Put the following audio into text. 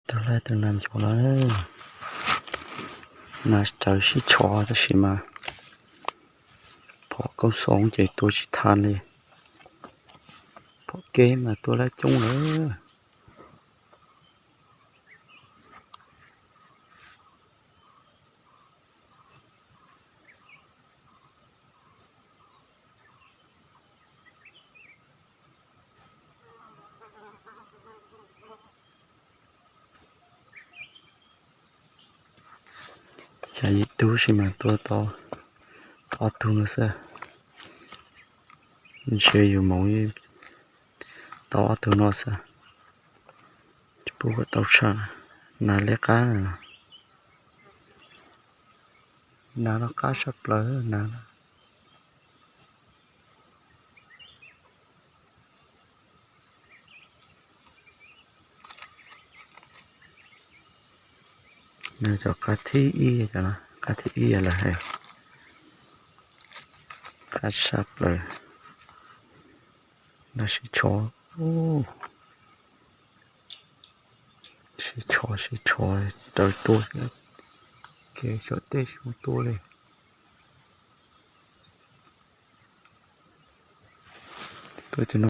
Tag lawm, tag nas nchos lawm. Nas raws sib tshov tab sis mas phom koob xoob ces tua tsis tau li. Phom keb mas tua lawm coob lawm. Xya yim tug sis mas tua tau ob tug no xwb. Ntshe yus moov tau ob tug no xwb. Tsis pub kom tau tshaj. Nas liab qab. Nas no qab tshaj plaws nas. Nws cov qab thib ib, cov qab thib ib lawm hais, qab tshaj plaws. Nws sib tshov, sib tshov sib tshov raws tuaj, kev tsom tej su tuaj li. Tuaj cov no